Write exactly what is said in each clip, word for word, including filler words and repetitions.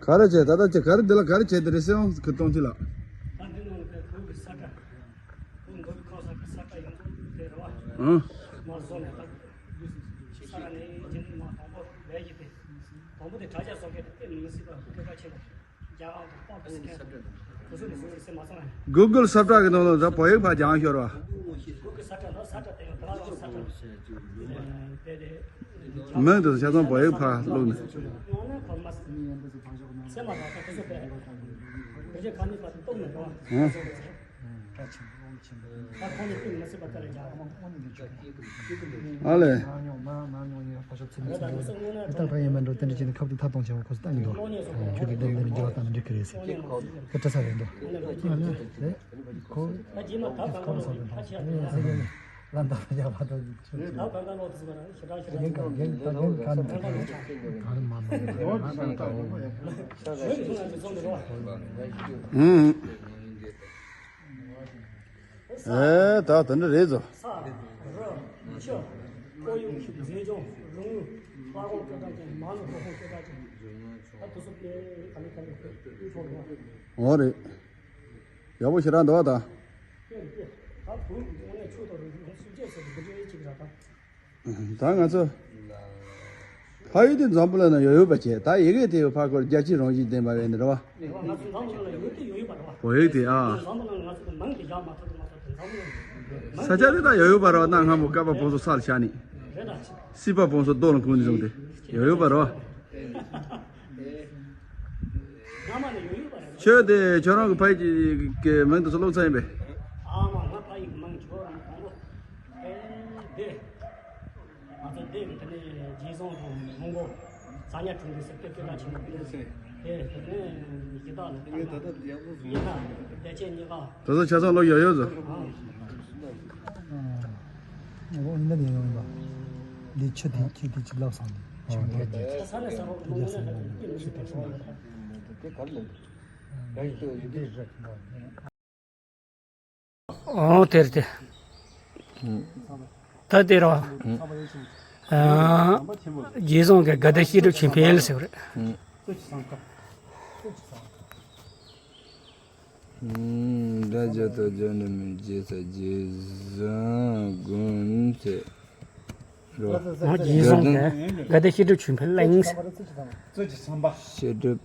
ག་རེ་བྱས། ད་ལྟ་ཁྱེད་ག་རེ་འདི་ལ་ག་རེ་བྱས་དེ་རེད། སྲིད་དབང་གི་གཏོང་ཅི་ལགས། ད་འདི་ནང་ལ་བོད་ཀྱི་ས་ཁྲ། བོད་མདོ་དབུས་ཁམས་གསུམ་གྱི་ས་ཁྲ་ཡོངས་རྫོགས་དེ་རེད་བ། ཨང་། མར་བཟོ་ནས་ད་ས་ཁྲ་ནས་རྒྱུན་མ་དང་པོ་ལས་ཀྱི་དེ། དང་པོ་དེ་དྲ་རྒྱ་བཟོ་མཁན་དེ་དཔེ་མི་སྲིད་པ་སྐད་གྲགས་ཆེན་པོ། རྒྱ་གར་དང་པག་པ་ཟེར་མཁན་དེ་ཚོ་ནས་བཟོས་ཟེར་མ་ཚང་ན། Google་ས་ཁྲ་གི་ནང་ལ་ད་བོད་ཡིག་ཕར་སྦྱངས་ཤོར་བ། Google་ས་ཁྲ་ལ་ས་ཁྲ་དེ་ཡང་ད་ལྟ་ས་ཁྲ་དེ་དེ། མིང་དེ་ཚོ་ཆ་ཚང་བོད་ཡིག་ཕར་བླུགས་ནས། ཨ་ལས། ཨེ་ད་དེ་འདྲ་རེད་ཟོ། འོ་རེད། ཡག་པོ་ཞེ་དྲག་འདུག་ད། ད་ང་ཚོ་ཕ་ཡུལ་དེ་འཛམ་བུ་གླིང་ན་ཡོད་ཡོད་པ་བྱས། ད་ཡི་གེ་དེ་ཕར་སྐོར་རྒྱལ་སྤྱིའི་རང་བཞིན་ལྡན་པ་ཡིན་ནི་རེད་བ། བོད་ཡིག་དེ་ཨ། ས་ཆ་དེ་ད་ཡོད་ཡོད་པ་རེད་བ། གནའ་སྔ་མོ་སྐལ་པ་བོན་སོགས་ས་ལ་བཞག་ནས། སྲིད་པ་བོན་སོགས་རྡོ་ལ་འཁུར་ནས་བཟུང་སྟེ་ཡོད་ཡོད་པ་རེད་བ། ཁྱོད་དེ་ཁྱོད་རང་གི་ཕ་ཡུལ་གྱི་མིང་དེ་ཚོ་ཀློག་ཚར་ཡིན་པས། ཨ་མ་ང་ཕ་ཡུལ་གྱི་མིང་ཁྱོད་རང་དང་པོ། ཨེ་དེ། ང་ཚོ་དེ་གི་དེ་ནས་རྗེས་བཟང་དང་མོན་གོ་ས་ཉ་ཁྲིམས་འདུན་ཟེར་སྐད་སྐད་གྲགས་ཆེན་པོ་དེ་རེད། དེ་དེ་ནས་ཡི་དྭགས་ལ་ད་ལྟ་ཡི་དྭགས་བདེ་ཆེན་གཉིས་ཀ། དེ་ཚོ་ཆ་ཚང་ལོ་ཡོད་ཡོད་ཚོ། ཨོ་ཡིན་ན་དེ་ཡོང་ཡིན་པ། འདི་ཆུ་དེ་ཁྱི་དེ་ཅི་ལབ་སང་དེ་ཆུ་འདི་དེ་ས་ནས་ས་རོགས་མོ་ནས་ཆུ་དེ་སོང་བ་དེ་ག་ལ་དེ་རེད། ཨོ་དེར་དེ། ད་དེ་རོ། ཨ། རྗེས་བཟང་གི་དགའ་ལྡན་བཤད་སྒྲུབ་ཆོས་འཕེལ་ཟེར་བ་རེད། ཨུམ། དགྲ་བྱ་དང་བྱ་འདྲ་མིན་བྱེད་ས་རྗེས་བཟང་དགོན་ཚེ་རོ། རྗེས་བཟང་གི་དགའ་ལྡན་བཤད་སྒྲུབ་ཆོས་འཕེལ་གླིང་། བཤད་སྒྲུབ་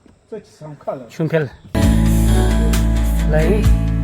ཆོས་འཕེལ་གླིང་།